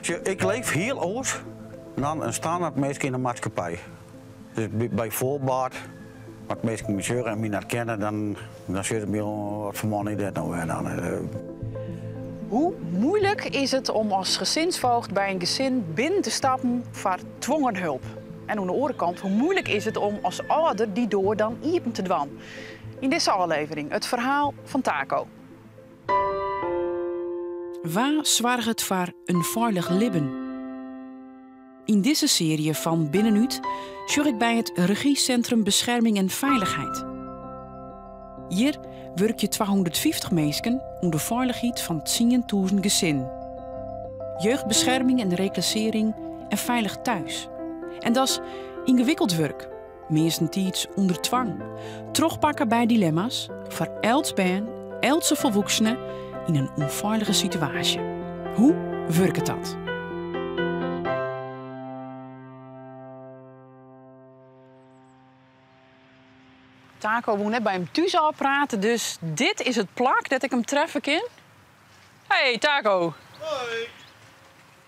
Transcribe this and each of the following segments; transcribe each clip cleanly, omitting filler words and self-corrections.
Sjoch, ik leef hiel oars dan in standaard minske yn de maatskippij. Dus by foarbaat, as minsken my sjogge en my net kenne, dan dan sjogge se my oan, wat foar man is dit no wer dan. Hoe moeilijk is it om as gezinsvoogd by in gesin binnen te stappen foar twongen hulp? En oan de oare kant, hoe moeilijk is it om as âlder dy doar dan iepen te dwaan? Yn dizze ôflevering it ferhaal fan Taco. Wa soarget foar in feilich libben? Yn dizze searje fan Binnenút sjoch ik by it Regiecentrum Bescherming en Veiligheid. Hjir wurkje 250 minsken oan de feilichheid fan 10.000 gesinnen. Jeugdbescherming en reclassering en Veilig Thuis. En dat is yngewikkeld wurk, meastentiids ûnder twang. Trochpakke by dilemma's foar elts bern, eltse folwoeksene yn in ûnfeilige situaasje. Hoe wurket dat? Taco woe net by him thús ôfprate, dus dit is it plak dêr't ik him treffe kin. Hey Taco. Hoi.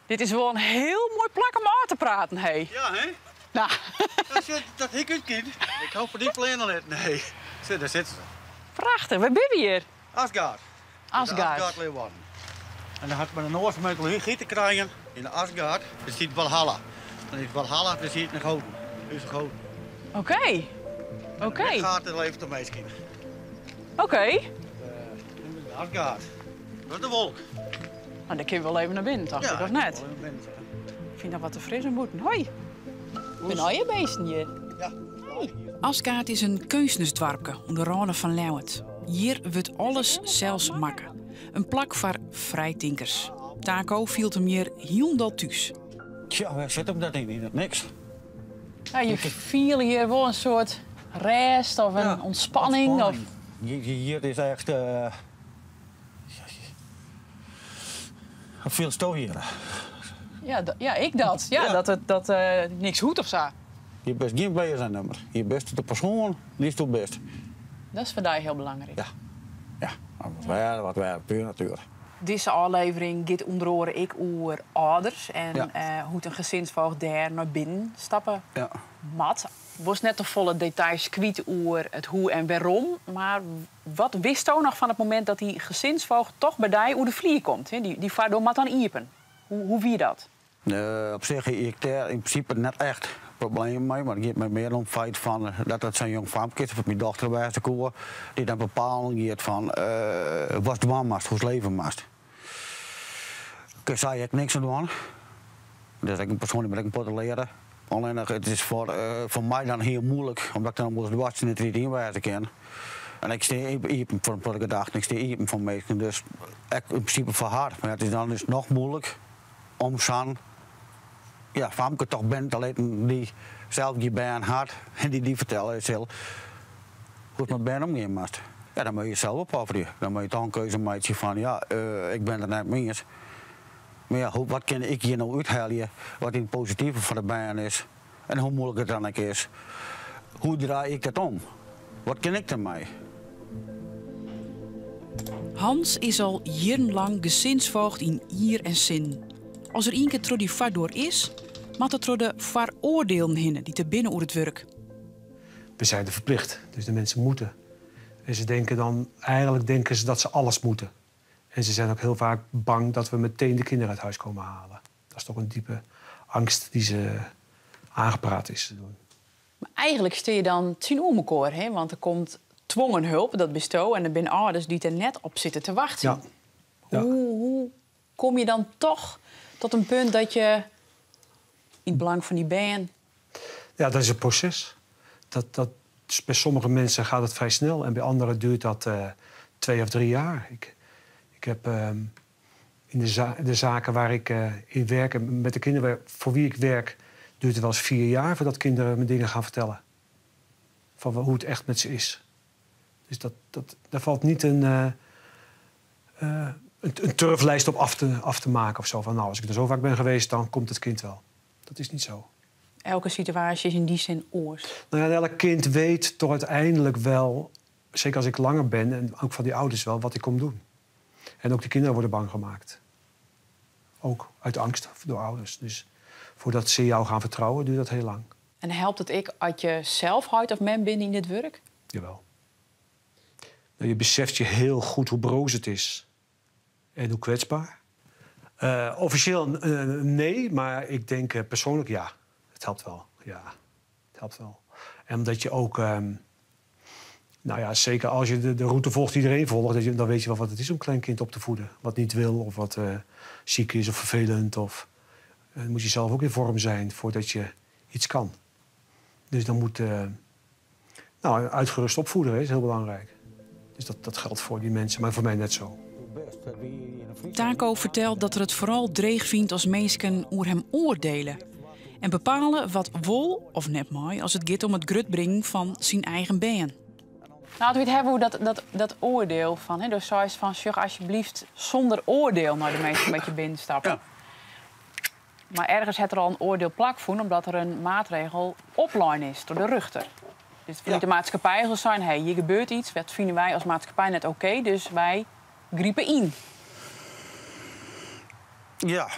Dit is wol in hiel moai plak om ôf te praten, hey. Ja, hè? Nou. Dat sit, dat hie ik útkiend. Ik hou fan dy fleane litten. Nee. Sit, dêr sitte se. Prachtich. Wêr binne we hjir? Asgaard. Asgaard. Asgaard Leeuwarden. En dat hat mei de Noarse mytology te krijen. Yn de Asgaard, der stiet Valhalla. En yn Valhalla, dêr sieten de goaden. Us goaden. Oké. Oké. Midgard, dêr leeft de minsken. Oké. De Asgaard. Dat is de wolk. Nou, dêr kinne we wol even nei binnen, tocht ik, of net? Ja, even binnen. Ik fyn dat wat te fris en bûten. Hoi. Binne al je beesten hjir? Ja. Asgaard is in keunstnersdoarpke oan de râne fan Ljouwert. Hjir wurdt alles sels makke. In plak foar frijtinkers. Taco fielt him hjir hielendal thús. Tja, wêr sit him dat yn? Yn it niks. Ja, je fiele hjir wol in soart rêst of in ûntspanning. Of... Hjir is echt. Wat fielsto hjir? Ja, ja, ik dat. Ja, dat it dat niks hoecht of sa. Je bist gjin BSN-nummer. Je bist de persoan dy'tsto bist. Dat is foar dy hiel belangryk. Ja. Ja, wat wêr, wat wêr, puer natuer. Dizze ôflevering giet ûnder oare ek oer âlders en hoe't in gezinsvoogd dêr nei binnen stappe moat. Wolst net te folle details kwyt oer it hoe en wêrom, mar wat witsto noch fan it momint dat dy gezinsvoogd toch by dy oer de flier komt? Dy foardoar moat dan iepen. Hoe wie dat? Op sich hie ik dêr yn prinsipe net echt problemen mei, mar it giet my mear om it feit fan dat it sa'n jong famke is, of myn dochter wêze koe, dy't dan bepalen giet fan watst dwaan moatst, hoe'tst leve moatst. Kin sy ek niks oan dwaan. Dus ek in persoan dy't moat ek in protte leare. Allinnich it is foar my dan hiel muoilik, omdat ik dan wolris dwars tsjin de tried yn wêze kin. En ik stean iepen foar in protte gedachten, ik stean iepen foar minsken, dus ek yn prinsipe foar har. Mar it is dan dus noch muoilik om sa'n ja, famke toch binnen te litten dy't sels gjin bern hat en dy't dy fertelle sil hoe't mei bern omgean moatst. Ja, dan moatte je sels opofferje. Dan moatte je toch in keuze meitsje fan ja, ik bin der net mei iens. Mar ja, wat kin ik hjir no úthelje wat yn it positive foar de bern is en hoe muoilik it dan ek is. Hoe draai ik dat om? Wat kin ik dermei? Hans is al jierrenlang gesinsvoogd yn Ier en Sin. As er ien kear troch dy foardoar is, moat er troch de foaroardielen hinne dy't der binne oer it wurk. We zijn er verplicht, dus de mensen moeten. En ze denken dan, eigenlijk denken ze dat ze alles moeten. En ze zijn ook heel vaak bang dat we meteen de kinderen uit huis komen halen. Dat is toch een diepe angst die ze aangepraat is. Mar eigenlik steane je dan tsjinoer mekoar, hè? Want der komt twongen hulp, dat bisto, en der binne âlders dy't der net op sitte te wachtsjen. Ja. Ja. Hoe komme je dan toch tot in punt dat je yn it belang fan dy bern. Ja, dat is in proses. Dat, bij sommige mensen gaat het vrij snel en bij anderen duurt dat 2 of 3 jaar. Ik heb in de zaken waar ik in werk en met de kinderen voor wie ik werk, duurt het wel eens 4 jaar voordat kinderen me dingen gaan vertellen. Van hoe het echt met ze is. Dus daar valt niet een turflijst op af te maken of zo. Van nou, als ik er zo vaak ben geweest, dan komt het kind wel. Dat is niet zo. Elke situaasje is yn dy sin oars. Nou ja, elk kind weet toch uiteindelijk wel, zeker als ik langer ben en ook van die ouders wel, wat ik kom doen. En ook de kinderen worden bang gemaakt. Ook uit angst door ouders. Dus voordat ze jou gaan vertrouwen, duurt dat heel lang. En helpt it ek as je sels heit of mem binne yn dit wurk? Jawel. Nou, je beseft je heel goed hoe broos het is. En hoe kwetsbaar. Officieel nee, maar ik denk persoonlijk ja. Het helpt wel, ja. Het helpt wel. En omdat je ook, nou ja, zeker als je de route volgt die iedereen volgt, dan weet je wel wat het is om een klein kind op te voeden. Wat niet wil of wat ziek is of vervelend. Of dan moet je zelf ook in vorm zijn voordat je iets kan. Dus dan moet, nou, uitgerust opvoeden, hè, is heel belangrijk. Dus dat geldt voor die mensen, maar voor mij net zo. Taco fertelt dat er it foaral dreech fynt as minsken oer him oardielje. En bepale wat wol of net mei as it giet om it grutbringen fan syn eigen bern. Nou, it hawwe dat oardiel fan, hè, dus seist fan, sjoch alsjeblieft sûnder oardiel nei de minsken dy't binnenstappe. Mar ergens hat der al in oardiel plakfûn, omdat der in maatregel oplein is troch de rjochter. Dus fanút de maatskippij sil sein, hey, hjir gebeurt yts, dat fine wy as maatskippij net oké, dus wy gripe yn. Ja,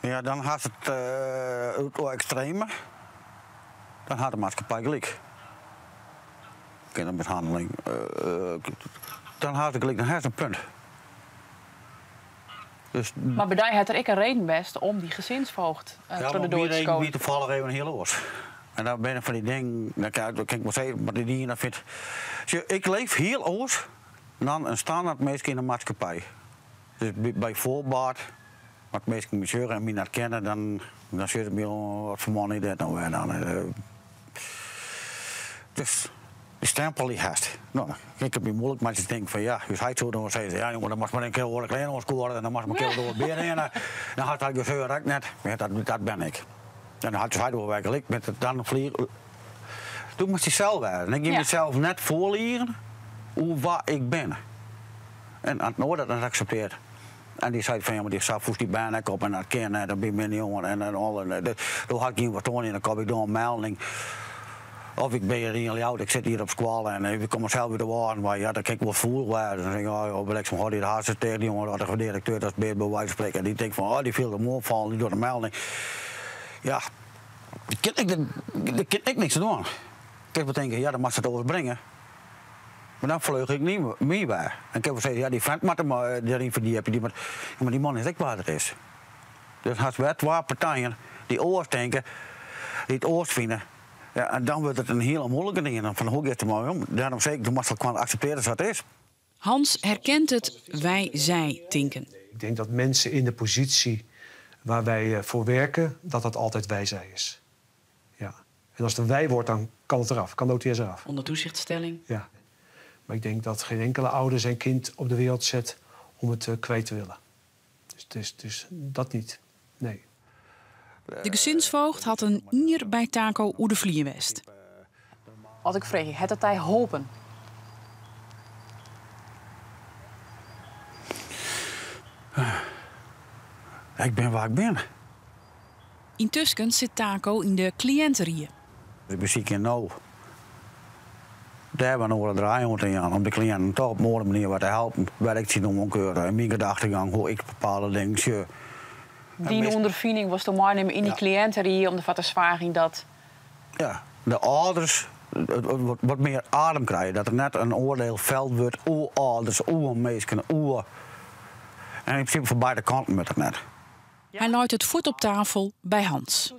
ja, dan hat it ekstreme. Dan hat de maatskippij gelyk. Kindermishanneling. Dan hat it gelyk, dan hat it in punt. Dus Mar by dy hat der ek in reden west om dy gezinsvoogd Ja, troch de mar doar myn te reden skowen. wie tafallich even hiel oars. En dan binne fan dy dingen, dan kin ik wol sizze, mar dy dingen, dat fynt, sjoch, ik leef hiel oars dan in standaard minske yn de maatskippij. Dus by foarbaat, wat minsken my sjogge en my net kenne, dan sjogge se my oan, wat foar man is dit no wer dan? Dus dy stempel dy hast. No, dan kin ik it my muoilik meitsje te tinken fan ja, ús heit soe dan wol sizze, ja jonge, dan moatst mar in kear oare klean oanskoare en dan moatst mar in kear door it bear hinne. Dan hat dat geseur ek net. Maar dat bin ik. En dan hat ús heit wol wer gelyk met it dan flieg. Do moatst dysels wêze. En ik gean mysels net foarligen oer wa ik bin. En as in oar dat net akseptearret. En dy seit fan ja, mar dy sa foest dy bern ek op en dat kin net, dan bin ik jongen en en al. En doe ha ik gjin fatsoen yn de kop, ik doch in melding. Of ik bin hjir yn Ljouwert, ik sit hjir op skoalle en ik kom sels út de Wâlden wei, ja, dan kin ik wol foel wêze. Dan tink ik, oh, joh, bliksem, hâld dy de hartstikke tegen, dy jongen, dat de direkteur, dat is bij wijze van spreken. En dy tinkt fan, oh, dy fielt him oanfallen, dy docht in melding. Ja, dêr kin ik niks oan dwaan. Ik kin wol tinke, ja, dan moatst it oars bringe. Mar dan fleug ik net my wer. En ik kin wol sizze, ja, dy fint moat him deryn ferdjipje, dy moat, ja, mar dy man is ek wa't it is. Dus hast wer twa partijen dy't oars tinke, dy't it oars fine. Ja, en dan wurdt it in hiele muoilike ding. Fan hoe giest der mei om? Dêrom sis ik, do moatst it gewoan akseptearje sa't it is. Hans herkent it wij-zij tinken. Ik denk dat mensen in de positie waar wij voor werken, dat dat altijd wij-zij is. Ja. En als het een wij wordt, dan kan het eraf, kan de OTS eraf. Onder toezichtstelling? Ja. Maar ik denk dat geen enkele ouder zijn kind op de wereld zet om het kwijt te willen. Dus dat niet. Nee. De gezinsvoogd hat in jier by Taco oer de flier west. As ik freegje, hat it dy holpen? Ik bin wa't ik bin. Yntusken sit Taco yn de kliïnterie. Ik besykje no dêr wat oare draai oan te jaan om de kliïnten toch op in oare manier wat te helpen. Wêr't ik tsjin oankeure en myn gedachtegang, hoe't ik bepaalde dingen sjoch. Dyn ûnderfining wolsto meinimme yn dy kliïnterie om derfoar te soargjen dat Ja, de âlders wat mear adem krije. Dat der net in oardiel feld wurdt oer âlders, oer minsken, oer. En yn prinsipe foar beide kanten wurdt it net. Hy leit it fuot op tafel by Hans.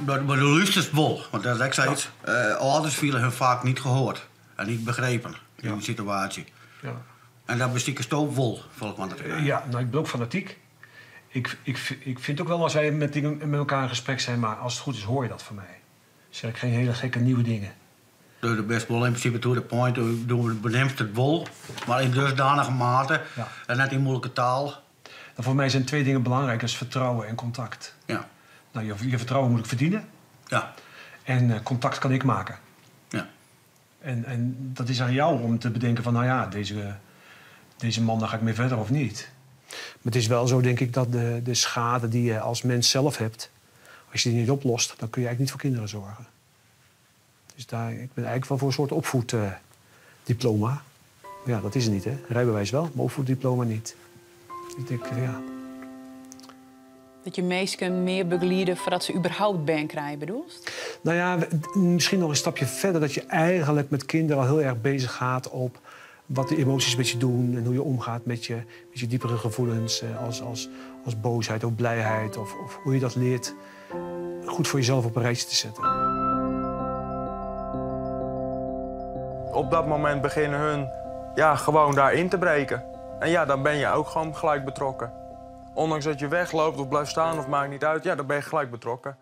Mar do lústerst wol, want dat is ek sayts. Âlders fiele har faak net heard en net begrepen yn de situaasje. En dat besikesto wol, folgens my. Ja, nou, ik ben ook fanatiek. Ik vind ook wel als wij met dingen met elkaar in gesprek zijn, maar als het goed is hoor je dat van mij. Zeg ik geen hele gekke nieuwe dingen. Do bist wol yn prinsipe to the point, do beneamst it wol, mar yn dusdanige mate en net yn muoilike taal. Nou, voor mij zijn twee dingen belangrijk, dat is vertrouwen en contact. Nou, je vertrouwen moet ik verdienen. En contact kan ik maken. En dat is aan jou om te bedenken van, nou ja, deze man, daar ga ik mee verder of niet. Maar het is wel zo, denk ik, dat de schade die je als mens zelf hebt, als je die niet oplost, dan kun je eigenlijk niet voor kinderen zorgen. Dus ik ben eigenlijk wel voor een soort opvoeddiploma. Ja, dat is het niet, hè? Rijbewijs wel, maar opvoeddiploma niet. Ik denk, ja. Dat je minsken mear begeliede foardat se überhaupt bern krije, bedoelst? Nou ja, misschien nog een stapje verder. Dat je eigenlijk met kinderen al heel erg bezig gaat op wat de emoties met je doen en hoe je omgaat met je diepere gevoelens als boosheid of blijheid. Of hoe je dat leert goed voor jezelf op een rijtje te zetten. Op dat moment beginnen hun, ja, gewoon daarin te breken. En ja, dan ben je ook gewoon gelijk betrokken. Ondanks dat je wegloopt of blijft staan of maakt niet uit, ja, dan ben je gelijk betrokken.